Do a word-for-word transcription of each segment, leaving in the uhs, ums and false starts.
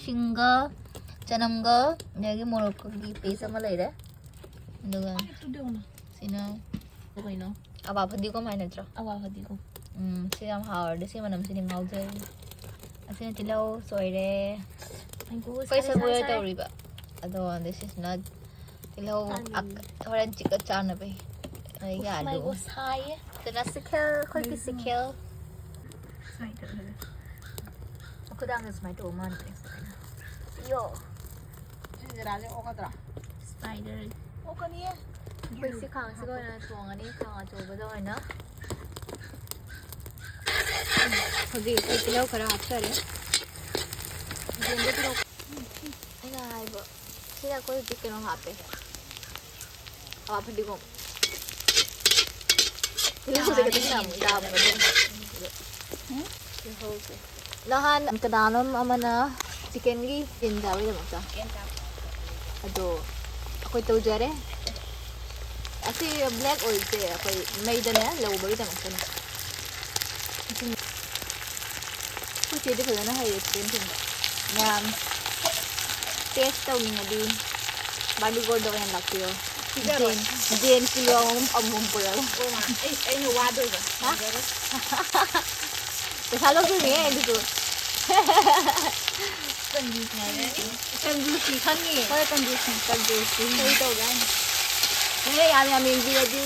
ꯁꯤꯡꯒ, ꯆꯅꯝꯒ, ꯑꯗꯒꯤ ꯃꯣꯔꯣꯛꯀꯒꯤ paste ꯑꯃ ꯂꯩꯔꯦ꯫ ꯑꯗꯨꯒ ꯁꯤꯅ ꯀꯩꯅꯣ? ꯑꯋꯥ ꯐꯗꯤꯒꯣꯝ ꯍꯥꯏ ꯅꯠꯇ꯭ꯔꯣ? ꯑꯋꯥ ꯐꯗꯤꯒꯣꯝ꯫ ꯎꯝ, ꯁꯤ ꯌꯥꯝ ꯍꯥꯎꯔꯗꯤ ꯁꯤ ꯃꯅꯝꯁꯤꯗꯤ ꯉꯥꯎꯖꯩ꯫ ꯑꯁꯤꯅ ꯇꯤꯜꯍꯧ ꯁꯣꯏꯔꯦ꯫ ꯑꯩꯈꯣꯏ ꯁꯒꯣꯜ ꯇꯧꯔꯤꯕ꯫ ꯑꯗꯣ this is not ꯇꯤꯜꯍꯧ ꯍꯣꯔꯦꯟ ꯆꯤꯛꯀ ꯆꯥꯅꯕꯩ꯫ ꯑꯩꯒꯤ ꯑꯂꯨ꯫ ꯁꯥꯏꯌꯦ꯫ ꯁꯤꯅ ꯁꯤꯈꯦꯜ, ꯑꯩꯈꯣꯏꯒꯤ ꯁꯤꯈꯦꯜ꯫ ꯁꯨꯃꯥꯏꯅ ꯇꯧꯔꯒ꯫ ꯃꯈꯨꯗꯥꯡꯗ ꯁꯨꯃꯥꯏꯅ ꯇꯧꯕ ꯃꯥꯟꯕꯅꯦ꯫ ꯌꯣ꯫ ꯁꯤ ꯖꯤꯔꯥꯁꯦ ꯑꯣꯛꯀꯗ꯭ꯔꯥ? Spider꯫ ꯑꯣꯛꯀꯅꯤꯌꯦ꯫ ꯑꯩꯈꯣꯏ ꯁꯤ ꯈꯥꯡꯁꯤꯒ ꯑꯣꯏꯅ ꯊꯣꯡꯉꯅꯤ, ꯈꯥꯡ ꯑꯆꯧꯕꯗ ꯑꯣꯏꯅ꯫ ꯍꯧꯖꯤꯛ ꯑꯩꯈꯣꯏ ꯇꯤꯜꯍꯧ ꯈꯔ ꯍꯥꯞꯆꯔꯦ꯫ ꯌꯦꯟꯗ ꯇꯤꯜꯍꯧ꯫ ꯑꯩꯅ ꯍꯥꯏꯕ, ꯁꯤꯗ ꯑꯩꯈꯣꯏ ꯍꯧꯖꯤꯛ ꯀꯩꯅꯣ ꯍꯥꯞꯄꯦ꯫ ꯑꯋꯥ ꯐꯗꯤꯒꯣꯝ꯫ ꯇꯤꯜꯍꯧꯁꯦ ꯈꯤꯇꯪ ꯌꯥꯝ ꯌꯥꯝꯒꯗꯕꯅꯤ꯫ ꯇꯤꯜꯍꯧꯁꯦ꯫ ꯅꯍꯥꯟ ꯀꯅꯥꯅꯣꯝ ꯑꯃꯅ chickenꯒꯤ skin ꯆꯥꯕꯒꯤꯗꯃꯛꯇ꯫ ꯑꯗꯣ ꯑꯩꯈꯣꯏ ꯇꯧꯖꯔꯦ꯫ ꯑꯁꯤ black oilꯁꯦ ꯑꯩꯈꯣꯏ ꯃꯩꯗꯅꯦ ꯂꯧꯕꯒꯤꯗꯃꯛꯇꯅꯦ꯫ ꯑꯩꯈꯣꯏ ꯆꯦꯗꯤ ꯐꯖꯅ ꯍꯩꯔꯦ chicken ꯊꯣꯡꯕ꯫ ꯃꯌꯥꯝ taste ꯇꯧꯅꯤꯡꯉꯗꯤ ꯕꯥꯔꯕꯤꯀꯣꯟꯗ ꯑꯣꯏꯅ ꯂꯥꯛꯄꯤꯔꯣ꯫ ꯄꯤꯖꯔꯣꯏ꯫ ꯌꯦꯟ, ꯌꯦꯟ ꯀꯤꯂꯣ ꯑꯃꯃꯝ, ꯑꯃꯃꯝ ꯄꯨꯔꯛꯑꯣ꯫ ꯑꯣ ꯃꯥ, ꯑꯩ, ꯑꯩꯅ ꯋꯥꯗꯣꯏꯕ꯫ ꯍꯥ? ꯉꯝꯖꯔꯣꯏ꯫ ꯄꯩꯁꯥ ꯂꯧꯗꯣꯏꯅꯦ ꯑꯗꯨꯁꯨ꯫ ꯀꯟꯖꯨꯁ ꯉꯥꯏꯔꯦ꯫ ꯀꯟꯖꯨꯁꯤ ꯈꯪꯉꯤ꯫ ꯍꯣꯏ, ꯀꯟꯖꯨꯁꯤ꯫ ꯀꯟꯖꯨꯁꯤ꯫ ꯀꯔꯤ ꯇꯧꯒꯦ ꯍꯥꯏꯅꯣ? ꯅꯣꯏꯅ ꯌꯥꯝ ꯌꯥꯝ ꯌꯦꯡꯕꯤꯔꯗꯤ,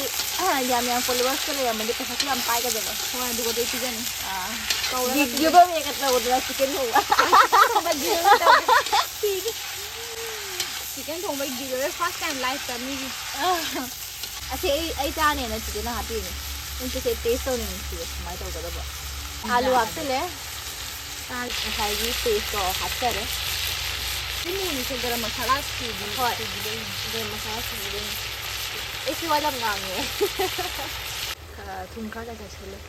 ꯌꯥꯝ ꯌꯥꯝ followersꯀ ꯂꯩꯔꯝꯃꯗꯤ ꯄꯩꯁꯥꯁꯨ ꯌꯥꯝ ꯄꯥꯏꯒꯗꯕ꯫ ꯍꯣꯏ, ꯑꯗꯨꯒ ꯑꯗꯨ ꯄꯤꯖꯅꯤ꯫ ꯑꯥ꯫ ꯀꯧꯔꯒ ꯄꯤꯖꯅꯤ꯫ Giveaway ꯀ ꯇꯧꯗꯅ chicken ꯊꯣꯡꯕ꯫ Giveaway ꯇꯧꯒꯦ꯫ Chicken ꯊꯣꯡꯕꯩ giveaway first time lifeꯇ ꯃꯤꯒꯤ꯫ ꯑꯁꯤ ꯑꯩ, ꯑꯩ ꯆꯥꯅꯦꯅ ꯆꯤꯆꯦꯅ ꯍꯥꯞꯄꯤꯅꯦ꯫ ꯑꯩ ꯆꯤꯆꯦ taste ꯇꯧꯅꯤꯡꯉꯤ ꯁꯤꯁꯦ ꯀꯃꯥꯏꯅ ꯇꯧꯒꯗꯕ꯫ ꯑꯂꯨ ꯍꯥꯞꯆꯤꯜꯂꯦ꯫ ꯉꯁꯥꯏꯒꯤ pasteꯇꯣ ꯍꯥꯞꯆꯔꯦ꯫ ꯁꯤ ꯃꯨꯔꯤꯁꯦ ꯒꯔꯝ ꯃꯁꯥꯂꯥ ꯁꯨꯕꯤ-, ꯍꯣꯏ꯫ ꯁꯨꯕꯤꯗꯣꯏꯅꯦ꯫ ꯒꯔꯝ ꯃꯁꯥꯂꯥ ꯁꯨꯕꯤꯗꯣꯏꯅꯦ꯫ ꯑꯩꯁꯦ ꯋꯥ ꯌꯥꯝ ꯉꯥꯡꯉꯦ꯫ ꯈꯔ ꯊꯨꯝ ꯈꯔ ꯆꯥꯏꯁꯜꯂꯦ꯫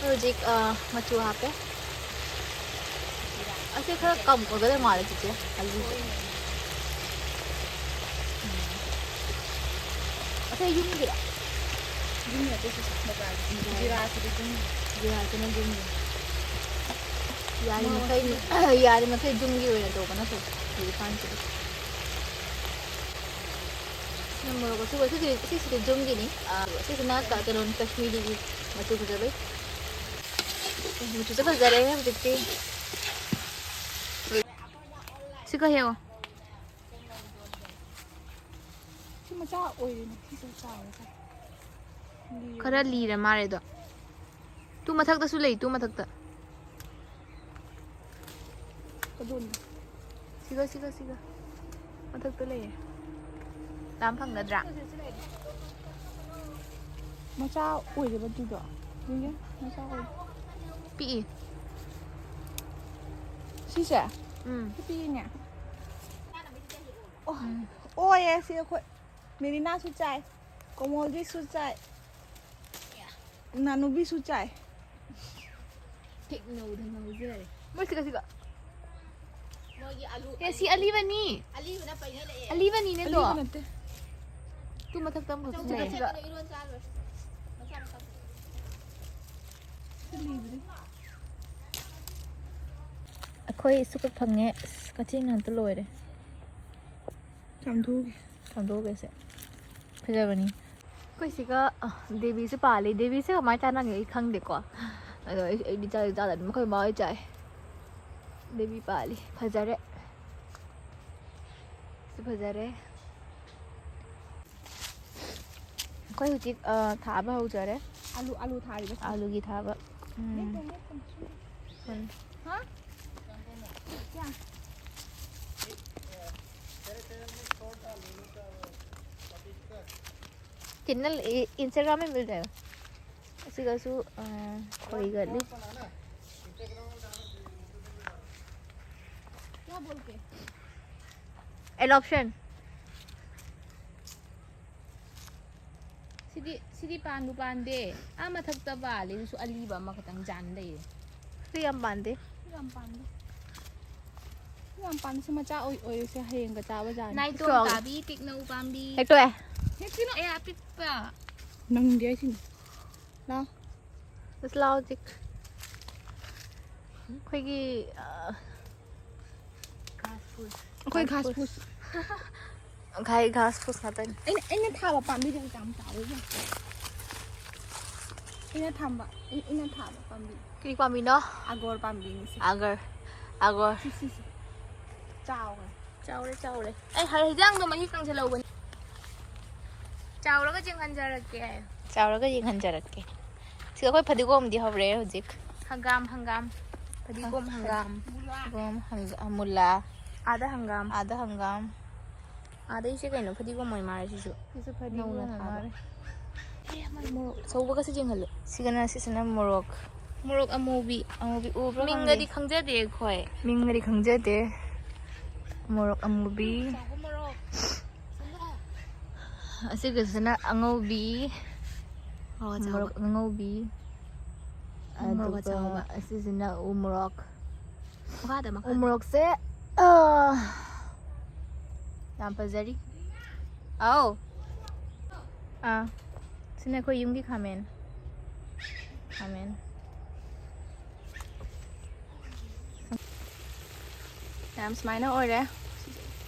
ꯍꯧꯖꯤꯛ, ꯑ, ꯃꯆꯨ ꯍꯥꯞꯄꯦ꯫ ꯑꯁꯤ ꯈꯔ ꯀꯝ ꯑꯣꯏꯒꯗꯕ ꯃꯥꯜꯂꯦ ꯆꯤꯆꯦ, ꯑꯂꯨꯁꯦ꯫ ꯎꯝ꯫ ꯑꯁꯤ ꯌꯨꯝꯒꯤꯔꯣ? ꯌꯨꯝ ꯅꯠꯇꯦ ꯁꯤꯁꯦ, ꯕꯖꯥꯔꯒꯤ꯫ ꯕꯖꯥꯔꯒꯤ꯫ ꯖꯤꯔꯥꯁꯤꯗꯤ ꯌꯨꯝꯒꯤ꯫ ꯖꯤꯔꯥꯁꯤꯅ ꯌꯨꯝꯒꯤ꯫ ꯌꯥꯔꯤꯃꯈꯩ, ꯌꯥꯔꯤꯃꯈꯩ ꯌꯨꯝꯒꯤ ꯑꯣꯏꯅ ꯇꯧꯕꯅ ꯐꯩ ꯍꯧꯖꯤꯛꯀꯥꯟꯁꯤꯗꯤ꯫ ꯁꯤꯅ ꯃꯣꯔꯣꯛ ꯑꯁꯨꯕ, ꯁꯤꯁꯤ, ꯁꯤꯁꯤꯗꯤ ꯌꯨꯝꯒꯤꯅꯤ꯫ ꯑꯥ, ꯁꯤꯁꯤꯅ ꯀ-, ꯀꯩꯅꯣꯅꯤ, ꯀꯥꯁꯃꯤꯔꯤꯒꯤ ꯃꯆꯨ ꯐꯖꯕꯩ꯫ ꯑꯦ, ꯃꯆꯨꯁꯦ ꯐꯖꯔꯦ ꯍꯧꯖꯤꯛꯇꯤ꯫ ꯁꯤ ꯈꯔ ꯍꯦꯛꯑꯣ꯫ ꯁꯤ ꯃꯆꯥ ꯑꯣꯏꯔꯤꯅꯦ, ꯁꯤꯁꯨ ꯆꯥꯎꯔꯦ꯫ ꯈꯔ ꯂꯤꯔ ꯃꯥꯜꯂꯦ ꯑꯗꯣ꯫ ꯇꯨ ꯃꯊꯛꯇꯁꯨ ꯂꯩ, ꯇꯨ ꯃꯊꯛꯇ꯫ ꯑꯗꯨꯅꯤ꯫ ꯁꯤꯒ, ꯁꯤꯒ, ꯁꯤꯒ꯫ ꯃꯊꯛꯇ ꯂꯩꯌꯦ꯫ ꯂꯥꯝ ꯐꯪꯒꯗ꯭ꯔꯥ? ꯃꯆꯥ ꯑꯣꯏꯔꯦꯕ ꯑꯗꯨꯗꯣ꯫ ꯌꯦꯡꯒꯦ, ꯃꯆꯥ ꯑꯣꯏꯔꯦ꯫ ꯄꯤꯛꯏ꯫ ꯁꯤꯁꯦ? ꯎꯝ꯫ ꯁꯤ ꯄꯤꯛꯏꯅꯦ꯫ ꯑꯣ, ꯎꯝ꯫ ꯑꯣꯏꯌꯦ, ꯁꯤ ꯑꯩꯈꯣꯏ ꯃꯦꯔꯤꯅꯥꯁꯨ ꯆꯥꯏ, ꯀꯣꯃꯣꯜꯖꯤꯠꯁꯨ ꯆꯥꯏ, ꯅꯥꯅꯨꯕꯤꯁꯨ ꯆꯥꯏ꯫ ꯊꯦꯛꯅꯧꯗ ꯉꯥꯎꯖꯔꯦ꯫ ꯃꯣꯏ ꯁꯤꯒ, ꯁꯤꯒ꯫ ꯃꯣꯏꯒꯤ ꯑꯂꯨ, ꯑꯦ, ꯁꯤ ꯑꯂꯤꯕꯅꯤ꯫ ꯑꯂꯤꯕꯅ ꯄꯩꯉꯩ ꯂꯩꯑꯦ꯫ ꯑꯂꯤꯕꯅꯤꯅꯦ ꯑꯗꯣ꯫ ꯑꯂꯤꯕ ꯅꯠꯇꯦ꯫ ꯇꯨ ꯃꯊꯛꯇ ꯑꯃꯈꯛ ꯆꯧ ꯂꯩ꯫ ꯆꯥꯁꯦ ꯁꯤꯒ꯫ ꯀꯩꯅꯣ, ꯏꯔꯣꯟ ꯆꯥꯔꯣꯏ꯫ ꯃꯆꯥ ꯃꯆꯥ꯫ ꯑꯩꯈꯣꯏ ꯁꯨꯀꯛ ꯐꯪꯉꯦ꯫ ꯑꯁ, ꯀꯛꯆꯦꯡ ꯉꯥꯛꯇ ꯂꯣꯏꯔꯦ꯫ ꯆꯥꯝꯊꯣꯛꯎꯒꯦ꯫ ꯆꯥꯝꯊꯣꯛꯎꯒꯦꯁꯦ꯫ ꯐꯖꯕꯅꯤ꯫ ꯑꯩꯈꯣꯏ ꯁꯤꯒ, ꯑ, ꯗꯦꯕꯤꯁꯨ ꯄꯥꯜꯂꯤ꯫ ꯗꯦꯕꯤꯁꯦ ꯀꯃꯥꯏꯅ ꯆꯥꯟꯅꯒꯦ ꯑꯩ ꯈꯪꯗꯦꯀꯣ꯫ ꯑꯗꯣ ꯑꯩ, ꯑꯩꯗꯤ ꯆꯥꯗꯤ ꯆꯥꯗꯕꯅꯤ꯫ ꯃꯈꯣꯏ ꯃꯥ ꯍꯣꯏ ꯆꯥꯏ꯫ ꯗꯦꯕꯤ ꯄꯥꯜꯂꯤ꯫ ꯐꯖꯔꯦ꯫ ꯁꯤ ꯐꯖꯔꯦ꯫ ꯑꯩꯈꯣꯏ ꯍꯧꯖꯤꯛ, ꯑ, ꯊꯥꯕ ꯍꯧꯖꯔꯦ꯫ ꯑꯂꯨ, ꯑꯂꯨ ꯊꯥꯔꯤꯕ ꯁꯤꯗ꯫ ꯑꯂꯨꯒꯤ ꯊꯥꯕ꯫ ꯎꯝ꯫ ꯂꯦꯞꯄꯣ, ꯂꯦꯞꯄꯣ, ꯁꯨꯝ꯫ ꯍꯣꯏ꯫ ꯍꯥ? ꯀꯌꯥ? ꯆꯦꯅꯦꯜ, ꯏ-, Instagram में मिल जाएगा। ꯑꯁꯤꯒꯁꯨ, ꯑ, ꯈꯣꯏꯒꯠꯂꯤ꯫ क्या बोल के? Adoption꯫ ꯁꯤꯗꯤ, ꯁꯤꯗꯤ ꯄꯥꯟꯕꯨ ꯄꯥꯟꯗꯦ꯫ ꯑꯥ ꯃꯊꯛꯇ ꯄꯥꯜꯂꯤ꯫ ꯑꯗꯨꯁꯨ ꯑꯂꯤꯕ ꯑꯃꯈꯛꯇꯪ ꯖꯥꯟ ꯂꯩꯌꯦ꯫ ꯁꯤ ꯌꯥꯝ ꯄꯥꯟꯗꯦ꯫ ꯁꯤ ꯌꯥꯝ ꯄꯥꯟꯗꯦ꯫ ꯁꯤ ꯌꯥꯝ ꯄꯥꯟꯗꯦ꯫ ꯁꯤ ꯃꯆꯥ ꯑꯣꯏ-, ꯑꯣꯏꯔꯤꯁꯦ ꯍꯌꯦꯡꯒ ꯆꯥꯕ ꯖꯥꯠꯅꯤ꯫ ꯅꯥꯏꯇꯣꯝ ꯆꯥꯎ꯫ ꯇꯥꯕꯤ ꯇꯦꯛꯅꯧ ꯄꯥꯝꯕꯤ꯫ ꯍꯦꯛꯇꯣꯛꯑꯦ꯫ ꯍꯦꯛꯇꯤꯅꯣ꯫ ꯑꯦ, ꯑꯄꯤꯛꯄ꯫ ꯅꯪꯗꯤ ꯑꯩꯁꯤꯅꯤ꯫ ꯂꯥꯎ꯫ ꯑꯁ, ꯂꯥꯎ ꯍꯧꯖꯤꯛ꯫ ꯑꯩꯈꯣꯏꯒꯤ ꯑ, ꯑꯩꯈꯣꯏ ꯘꯥꯁ ꯐꯨꯁ꯫ ꯈꯥꯏ ꯘꯥꯁ ꯐꯨꯁ ꯉꯥꯛꯇꯅꯤ꯫ ꯑꯩꯅ ꯑꯩꯅ ꯊꯥꯕ ꯄꯥꯝꯕꯤꯗꯨ ꯌꯥꯝ ꯆꯥꯎꯋꯦ ꯏꯕꯦꯝꯃ꯫ ꯑꯩꯅ ꯊꯝꯕ ꯑꯩ- ꯑꯩꯅ ꯊꯥꯕ ꯄꯥꯝꯕꯤ ꯀꯔꯤ ꯄꯥꯝꯕꯤꯅꯣ? ꯑꯒꯣꯔ ꯄꯥꯝꯕꯤꯅꯤꯁꯦ꯫ ꯑꯒꯔ ꯑꯒꯣꯔ ꯁꯤꯁꯦ ꯆꯥꯎꯋꯦ꯫ ꯆꯥꯎꯔꯦ ꯆꯥꯎꯔꯦ꯫ ꯑꯩ ꯍ- ꯍꯤꯟꯖꯥꯡꯗꯣ ꯃꯍꯤ ꯀꯪꯁꯤꯜꯍꯧꯕꯅꯤ꯫ ꯆꯥꯎꯔꯒ ꯆꯦꯡꯍꯟꯖꯔꯛꯀꯦ꯫ ꯆꯥꯎꯔꯒ ꯌꯦꯡꯍꯟꯖꯔꯛꯀꯦ꯫ ꯁꯤꯗ ꯑꯩꯈꯣꯏ ꯐꯗꯤꯒꯣꯝꯗꯤ ꯍꯧꯔꯦ ꯍꯧꯖꯤꯛ꯫ ꯍꯪꯒꯥꯝ ꯍꯪꯒꯥꯝ ꯐꯗꯤꯒꯣꯝ ꯍꯪꯒꯥꯝ꯫ ꯐꯗꯤꯒꯣꯝ ꯍꯪꯒꯥꯝ ꯃꯨꯂꯥ꯫ ꯑꯥꯗ ꯍꯪꯒꯥꯝ꯫ ꯑꯥꯗ ꯍꯪꯒꯥꯝ꯫ ꯑꯥꯗꯩ ꯁꯤ ꯀꯩꯅꯣ ꯐꯗꯤꯒꯣꯝ ꯑꯣꯏ ꯃꯥꯜꯂꯦ ꯁꯤꯁꯨ꯫ ꯁꯤꯁꯨ ꯅꯧꯅ ꯐꯗꯤꯒꯣꯝ ꯊꯥꯕ꯫ ꯃꯥꯜꯂꯦ꯫ ꯑꯦ ꯃꯥꯏ ꯃꯣꯔꯣꯛ ꯑꯆꯧꯕꯒꯁꯦ ꯌꯦꯡꯍꯜꯂꯨ꯫ ꯁꯤꯒꯅ ꯁꯤꯁꯤꯅ ꯃꯣꯔꯣꯛ꯫ ꯃꯣꯔꯣꯛ ꯑꯃꯨꯕꯤ꯫ ꯑꯃꯨꯕꯤ ꯎꯕ꯭ꯔꯥ ꯃꯤꯡꯒꯗꯤ ꯈꯪꯗꯦ꯫ ꯈꯪꯖꯗꯦ ꯑꯩꯈꯣꯏ꯫ ꯃꯤꯡꯒꯗꯤ ꯈꯪꯖꯗꯦ꯫ ꯃꯣꯔꯣꯛ ꯑꯃꯨꯕꯤ꯫ ꯆꯥꯎꯕ ꯃꯣꯔꯣꯛ꯫ ꯑꯁꯤꯒꯤꯁꯤꯅ ꯑꯉꯧꯕꯤ꯫ ꯃꯣꯔꯣꯛ ꯑꯆꯥꯎꯕ꯫ ꯃꯣꯔꯣꯛ ꯑꯉꯧꯕꯤ꯫ ꯃꯣꯔꯣꯛ ꯑꯗꯨꯒ ꯑꯆꯥꯎꯕ꯫ ꯑꯁꯤꯁꯤꯅ ꯎ ꯃꯣꯔꯣꯛ꯫ ꯃꯈꯥꯗ ꯎ ꯃꯈꯥꯗ꯫ ꯃꯣꯔꯣꯛꯁꯦ ꯑ, ꯌꯥꯝ ꯐꯖꯔꯤ꯫ ꯑꯥꯎ꯫ ꯑꯥ꯫ ꯁꯤꯅ ꯑꯩꯈꯣꯏ ꯌꯨꯝꯒꯤ ꯈꯥꯃꯦꯟ꯫ ꯈꯥꯃꯦꯟ꯫ ꯌꯥꯝ ꯁꯨꯃꯥꯏꯅ ꯑꯣꯏꯔꯦ꯫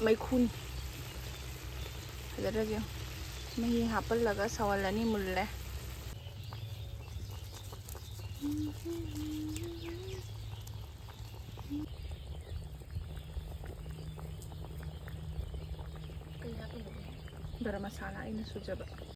ꯃꯩꯈꯨꯅꯤ꯫ ꯐꯖꯗ꯭ꯔꯁꯦ꯫ ꯃꯍꯤ ꯍꯥꯞꯄꯜꯂꯒ ꯁꯧꯍꯜꯂꯅꯤ꯫ ꯃꯨꯜꯂꯦ꯫ ꯒꯔꯝ ꯃꯁꯥꯂꯥ ꯑꯩꯅ ꯁꯨꯖꯕ꯫